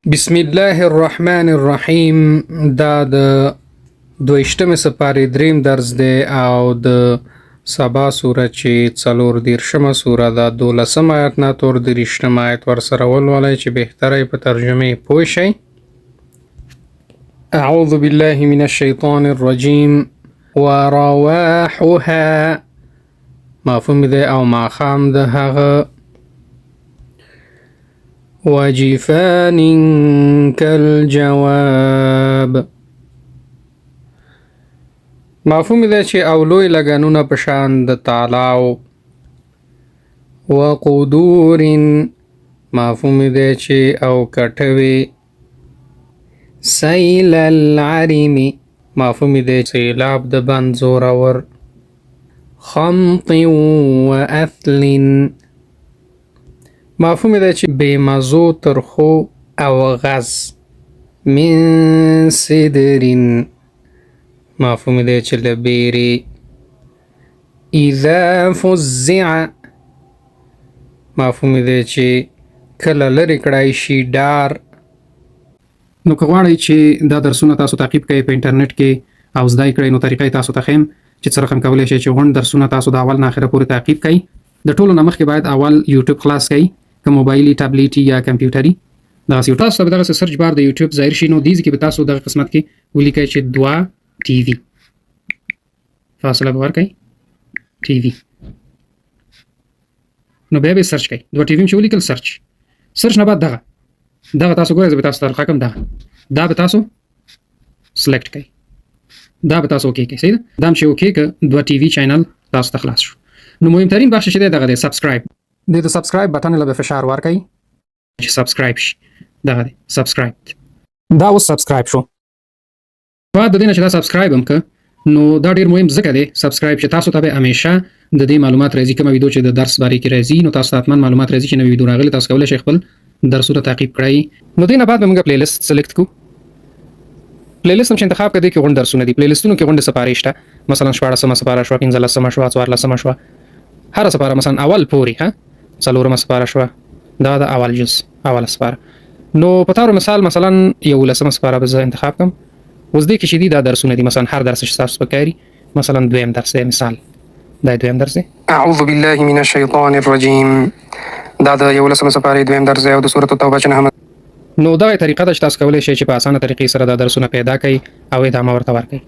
بسم الله الرحمن الرحیم. دا د دویشتمې سپارې دریم درس دی او د سبا سوره چې 34مه سوره ده، 12 آیت نه تر 23 آیت ورسره ولولئ چې بهتره یې په ترجمې پوه شئ. اعوذ بالله من الشیطان الرجیم. ورواحها، مفهوم دی او ماښام د هغه. وجفان كالجواب، مفهوم دی چې او لوی لګنونه په شان د تالاو. وقدور، مفهوم دی چې او کټوي. سیل العرم، مفهوم دی سیلاب د بند زورور. خمط واثل، مفهوم دی چې بې مزو ترخو او غز. من سدر، مفهوم دی چې له بیرې. اذا فزع، مفهوم دی چې کله لرې کړای شي ډار. نو که غواړئ چې دا درسونه تاسو تعقیب کړئ په انټرنیټ کې او زده یې کړئ، نو طریقه یې تاسو ته ښیم چې څه رقم کولی شئ چې غونډ درسونه تاسو د اول نه اخره پورې تعقیب کړئ. د ټولو نه مخکې باید اول یوټیوب خلاص کړئ، که موبایلي، ټابلیټي یا کمپیوټري. دغسې تاسو ته به دغسې search bar د یوټیوب ظاهر شي. نو دې ځای کې به تاسو دغه قسمت کې ولیکئ چې 2 ټي وي، فاصله به ورکړئ ټي وي، نو بیا به search کړئ. 2 ټي وي چې ولیکل، search نه بعد دغه تاسو ګورئ، زه به تاسو ته القا کوم. دغه دا به تاسو select کړئ، دا به تاسو okay کړئ. صحیح ده؟ دا هم چې okay که 2 ټي وي channel تاسو ته خلاص شو. نو مهمترین بخش چې دی دغه دی، subscribe. دې د subscribe button له به فشار ورکړئ چې subscribe شي. دغه دی subscribe، دا اوس subscribe شو. بعد د دې نه چې دا subscribe هم که، نو دا ډیر مهم ځکه دی subscribe چې تاسو ته به همیشه د دې معلومات راځي. کومه ویډیو چې د درس بارې کې راځي، نو تاسو ته حتما معلومات راځي چې نوې ویډیو راغلي، تاسو کولی شئ خپل درسونه تعقیب کړئ. نو دې نه بعد به موږ playlist select کو. playlist هم چې انتخاب کړئ، کې غونډ درسونه دي. playlist ونو کې غونډې سپارې شته، مثلا 16مه سپاره شوه، 15مه شوه، 14مه شوه، هره سپاره مثلا اول پورې ها څلورمه سپاره شوه. دا د اول جز اوله سپاره. نو په تارو مثال مثلا 11مه سپاره به زه انتخاب کړم. اوس دې کې چې دي دا درسونه دي، مثلا هر درس چې تاسو پکاري، مثلا دویم درس دی، مثال دا دویم درس دی. اعوذ بالله من الشیطان الرجیم. دا د 11مه سپارې دویم درس دی او د سورة التوبه چې نهمه. نو دغه طریقه ده چې تاسو کولی شئ چې په اسانه طریقې سره دا درسونه پیدا کړئ او ادامه ورته ورکړئ.